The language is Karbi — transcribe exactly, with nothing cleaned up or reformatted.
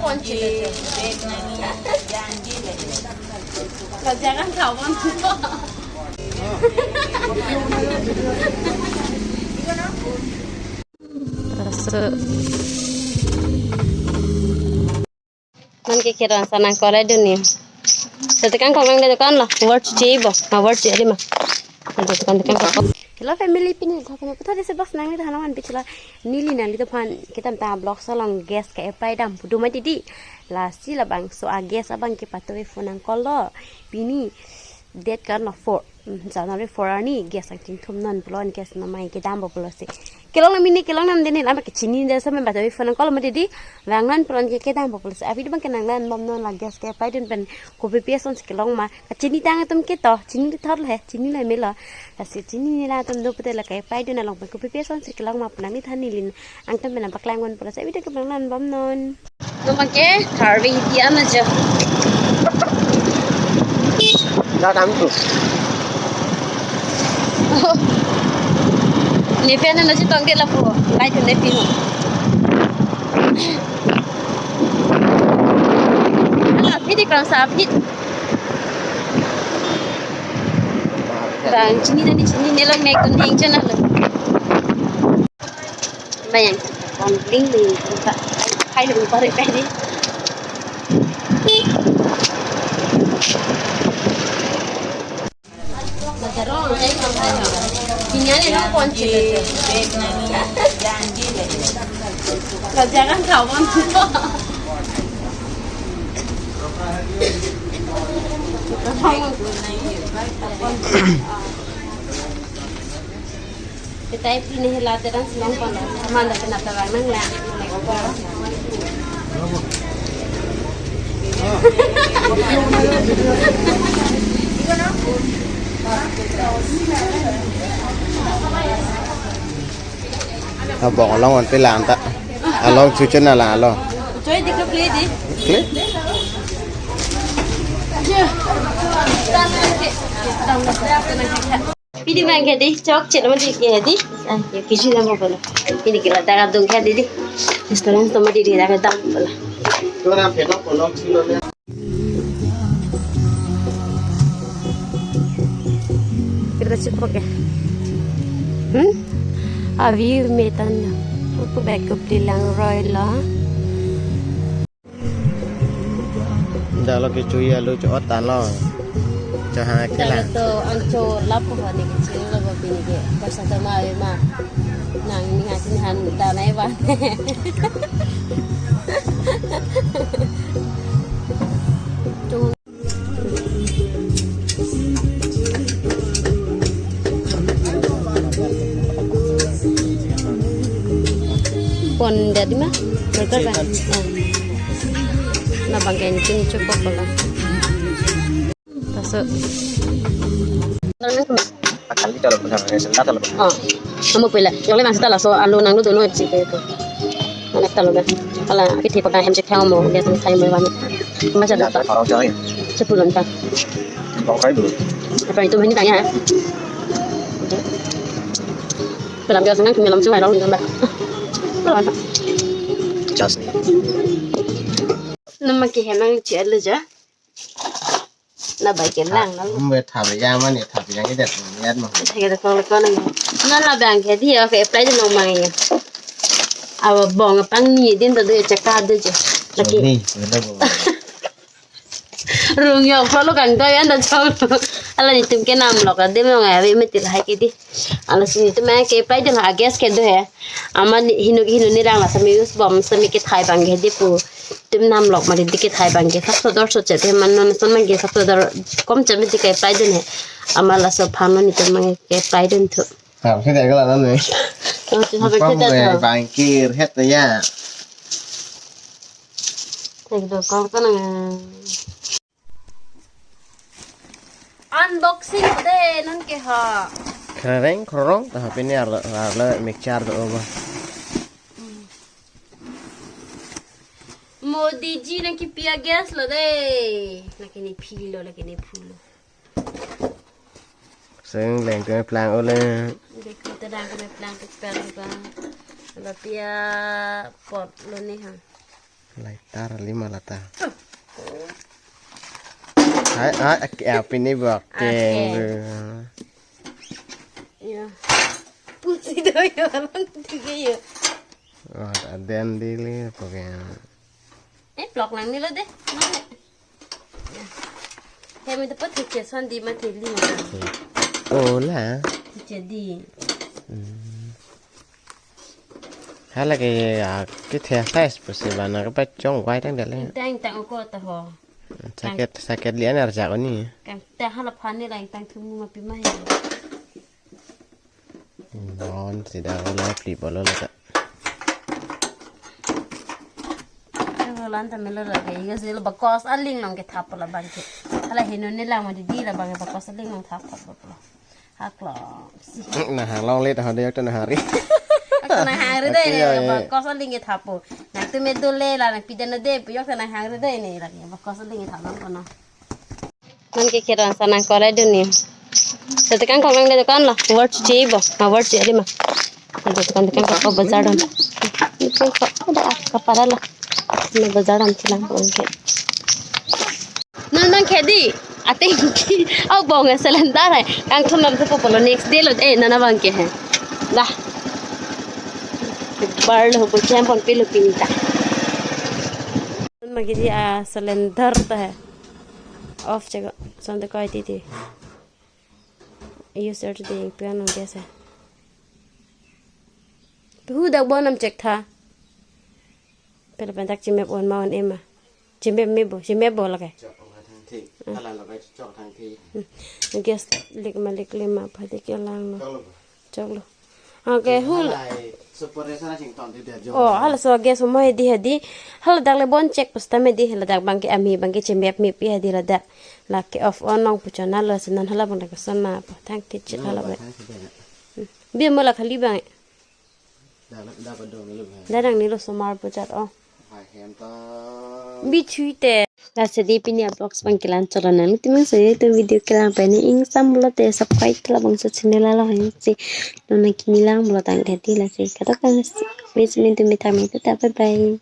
Lo jangan kawan. Masuk. Non ke kiran sanang kore dunia. Tekan kong nang dukan lo, worth ji bo, ma worth ji ma. Tekan tekan kong. Hello family, pini tha kami putar desi box nangli than aman pichla neli nanglitumphan kedamtang vlog along gas ke-apply dam pu do mati di. Lasi labangso a-gas abang ke patuve phone nang call lo. Pini date kan lo four, mm, January four arni gas angchingthum non pulo, gas namai kedam bo pulosi. Kelong nang mini kelong nang dini lama kechini dei sama baca phone call ma didi. Vang non pulo ke kedam bo pulosi. Avi abang kenang nang bom non la gas ke-apply dun pen kopi pi asonsi kelong ma. Kechini tang atum ke to, chini di thot le, chini le melo. Lasi chini neli atum do pute la ke-apply dun along pen kopi pi asonsi kelong ma pu nangliphan neli angtan pen nang paklang non pulosi. Avi abang kenang nang bom non. Nang abang ke tharve hidi an ajo. Dak tang tu. Ne pen na si tong ke lapu. Lai tu ne pi ho. Ala phi di kram sa phi. Bang chini tadi chini ne long nek tu neng chana lo. Bayang, kon bling bling, buka, hai lu buka rik pedi. Ini ane lo kon chili. Lo jangan kawan. Kita ipini hela teran selong kono. Manda kena terang nang la. Abong along on pelang ta. Along chuchun ala along. Choi dik lo kle di. Kle? Pidi bang ke di, chok chet ma di ke di. Ah, ya kisi na mo bolo. Pidi ke la ta dung ke di di. Restaurant to ma di di ta dam bolo. Tora phe no kolom silo le. Kita chipok ya. Hmm? Avi metan na. Upu bag ko lang roi la. Dak lo kechui alu cho-ot tanglo. Cho ha ke la. Dak to ancho lapu ha ne kechui lo ba pini ke. Pasa to ma ave ma. Nang ni ha sini han ta nai ba. Chung. Pon dia di ma? Betul kan? Ah. Na bang ke engine cukup lah. Masuk. Pakali kalau pegang, eh, sendat kalau pegang. Oh. Kamu pilih. Yang lain masih tahu lah, so alu nang lu dulu sih itu. Mana tahu lah. Kalau kita pakai hem cek mau, dia tuh kayak mau banget. Macam apa? Orang cari. Sepuluh entah. Bang kai dulu. Apa itu ini tanya? Pelam dia senang kami lam sungai lalu nambah. Pelam. Jas nih. Nama ke henang cek aja. Na bai ke lang na. Mbe thap yang mane thap yang ke det yang ma. Thap ke det kong kong na. Na la bang ke di ke apply de nong mang ya. Awa bong pang ni din to de chaka de je. Lagi. Ni, wala bo. Rung yok pho lo kang to yan da chong. Ala netum ke nam lok de mo ngai ave metil hai ke di. Ala si netum ke apply de la gas ke do he. Amat hinu hinu ni rang la sami use bom sami kethai bang ke di pu. Netum nam lok mari di kethai bang ke sap sodor so chet he man non son man ke sap sodor kom chet me di ke apply dun he. Amat laso aphan netum man ke apply dun thu. Thap ke det ko la non ne. Oh, tu thap ke det. Bang ke het ya. Thek do kong ko nang. Unboxing de non ke ha. Khreng khrong ta pini arlo arlo mixture do ba. Modi ji nang kipi a-gas lo de. Nang kini phi lo, nang kini phu lo. Seng leng ke plang ole. Dek kita dang ke plang ke plang ba. Lo pia pot lo ni ha. Lighter lima lata. Hai, hai, ake, apini bak. Ake. Keng. Iya. Pusi do yo, alang tiga yo. Wah, aden dili, pokoknya. Eh, plok lang nilo deh. Mana? He mi dapat hiche son di mati li. Oh, la. Hiche di. Hmm. Hala ke, ah, ke the size pusi bana ke pachong wai tang dale. Tang tang ko ta ho. Sakit, sakit lian arjak oni. Kang ta hala phani lang tang thumu ma pi ma he. Non sida ko la pli bolo la ta. Ko lan ta melo la ke, yo silo bakos aling long ke thap la bang ke. Hala heno ne lang ma di di la bang ke bakos aling long thap thap bolo. Haklo. Si. Na hang long le ta hode yok ta na hari. Ak na hari de, okay, ya, ya. Bakos aling ke thapo. Nang tu me dole la nang pidana de, pu yok ta na hari de ne la ke bakos aling ke thap long kono. Non ke kira sana kore dunia. Tete kangkong nang de dukan lo. Word cuci bo. Ma word cuci di ma. Ada dukan dukan kok bazar don. Dukan kok ada kepala lo. Ma bazar don silang bong ke. Non bang ke di. Ate ki. Oh bong ke cylinder hai. Kangthum nam tu popolo next day lo. Eh nana bang ke hai. Dah. Bar lo ko jam pon pilo pinta. Non ma ke di a cylinder ta hai. Off chego. Sonte koi titi. User to ding piano gas hai. Hu dak bon nam check tha. Pela pentak chimep on ma on ema. Chimep me bo, chimep bo lake. Chok thang thi. Hala lagai chok thang thi. Gas lik ma lik lima pha dik ya lang no. Chok lo. Chok lo. Okay, hul. Halai super resa na chington di dia jo. Oh, hala so gas mo hedi hedi. Hala dak le bon check pusta me di hala dak bang ke ami bang ke chimep me pi hedi la dak. Lake off on nong puchona lo senan hala bang dak son ma pa thang thi chet hala ba. Bi mo la khali bang. Dak dak dong le ba. Dak dang ni lo somar puchat oh. Hai hem ta. Bi chui te. Lasi di pini a vlogs bang ke la-an chot lo nang. Nangtum soi tu video kelang pen ingsam pulote subscribe ke labangso channel along hang si. Non nang kimi lang pulo tangte di lasi. Kadokave si. Wis min tu mi tame tu ta bye bye.